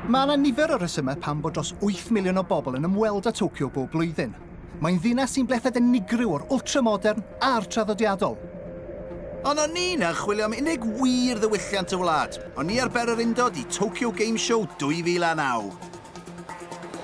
Mae yna nifer o resymau pam bod dros 8 miliwn o bobl yn ymweld â Tokyo bob blwyddyn. Mae'n ddinas sy'n blethiad unigryw o'r ultramodern a'r traddodiadol. Ond o'n ni'n chwilio am unig wir ddiwylliant y wlad. O'n ni ar bererindod i Tokyo Game Show 2009.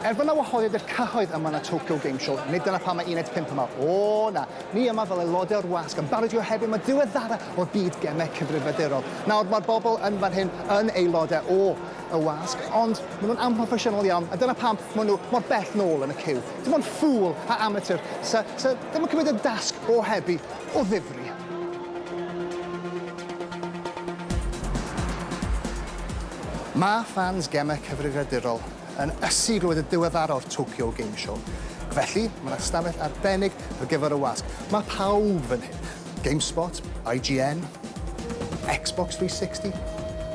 Er bod 'na wahoddiad i'r cyhoedd yma yn y Tokyo Game Show, nid dyna pam mae Uned 5 yma. O na, ni yma fel aelodau o'r wasg yn barod i ohebu am y diweddara o'r byd gemau cyfrifiadurol. Nawr, mae'r bobl yn fan hyn yn aelodau o y wasg, ond maen nhw'n amhroffesiynol iawn, a dyna pam maen nhw mor bell nôl yn y ciw. Dim ond ffŵl a amatur sy, sy ddim yn cymryd y dasg o ohebu o ddifri. Mae ffans gemau cyfrifiadurol yn ysu i glywed y diweddara o'r Tokyo Game Show. Felly, mae 'na stafell arbennig ar gyfer y wasg. Mae pawb fan hyn. GameSpot, IGN, Xbox 360,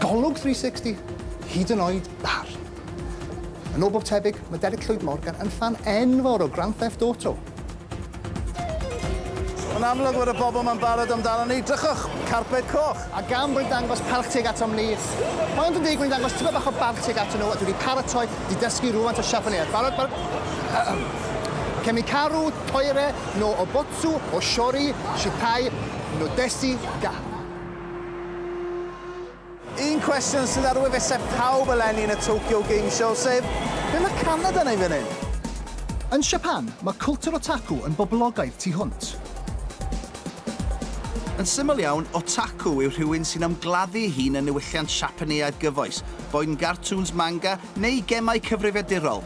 Golwg 360, hyd yn oed Barn. Yn ôl bob tebyg, mae Derek Llwyd Morgan yn ffan enfawr o Grand Theft Auto. Mae'n amlwg bod y bobl 'ma'n barod amdano ni. Drychwch, carped coch! A gan bod ni'n dangos parch tuag atom ni, mae ond yn deg bod ni'n dangos tipyn bach o barch tuag aton nhw, a dwi wedi paratoi, wedi dysgu rhywfaint o Siapaneaidd. Barod? Barod? Kemikaru, toire, no obotsu, oshori, shitai, no desi, ga. Un cwestiwn sydd ar wefusau pawb eleni yn y Tokyo Game Show, sef, be mae Canada'n neud fan hyn? Yn Siapan, mae cwltwr otaku yn boblogaidd tu hwnt. Yn syml iawn, otaku yw rhywun sy'n ymgladdu ei hun yn niwylliant Siapaneaidd gyfoes, boed yn gartŵns manga neu gemau cyfrifiadurol.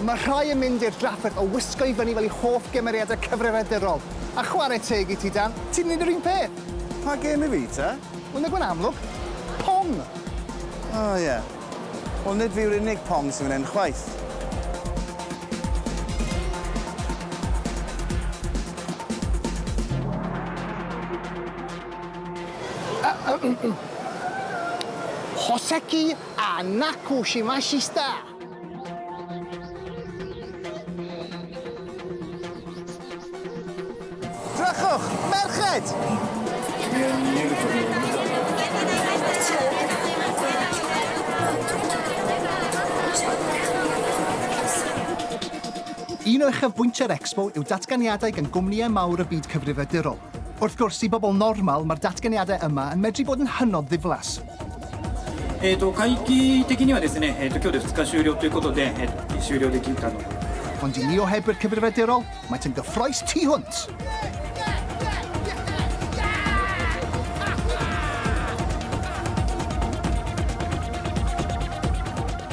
Mae rhai yn mynd i'r drafferth o wisgo i fyny fel eu hoff gymeriadau cyfrifiadurol. A chwarae teg i ti, Dan, ti'n neud yr un peth! Pa gêm i fi, te? Wel, nag yw'n amlwg. Pong! O, ie. Wel, nid fi yw'r unig Pong sy'n fan hyn, chwaith. Hoseki a Nakushimashita! Drychwch, merched! Un o uchafbwyntiau'r Expo yw datganiadau gan gwmnïau mawr y byd cyfrifiadurol. Wrth gwrs, i bobl normal, mae'r datganiadau yma yn medru bod yn hynod ddiflas. えーと、会期的にはですね、えーと、今日で2日終了ということで、えー、終了できたの。 Ond i ni ohebwyr cyfrifiadurol, maent yn gyffrous tu hwnt.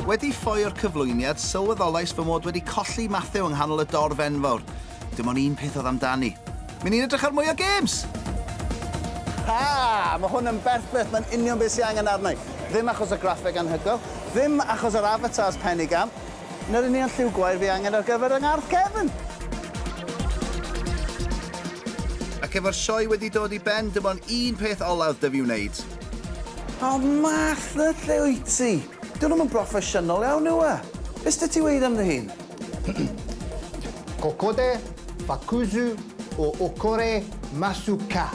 Wedi ffoi o'r cyflwyniad, sylweddolais fy mod wedi colli Matthew yng nghanol y dorf enfawr. Dim ond un peth oedd amdani. Mynd i'n edrych ar mwy o games! Ha! Mae hwn yn berffaith, mae'n union beth sy'n angen arna i. Ddim achos y graffeg anhygoel, ddim achos yr avatars penigamp, na'r union lliw gwair fi angen ar gyfer yng ngardd cefn. Ac efo'r sioe wedi dod i ben, dim ond un peth olaf 'da fi wneud. O, Math, lle wyt ti? Dyn nhw'm yn broffesiynol iawn yw e? Be sy 'da ti weud am dy hun? Kokode, Bakuzu o Okore Masuka.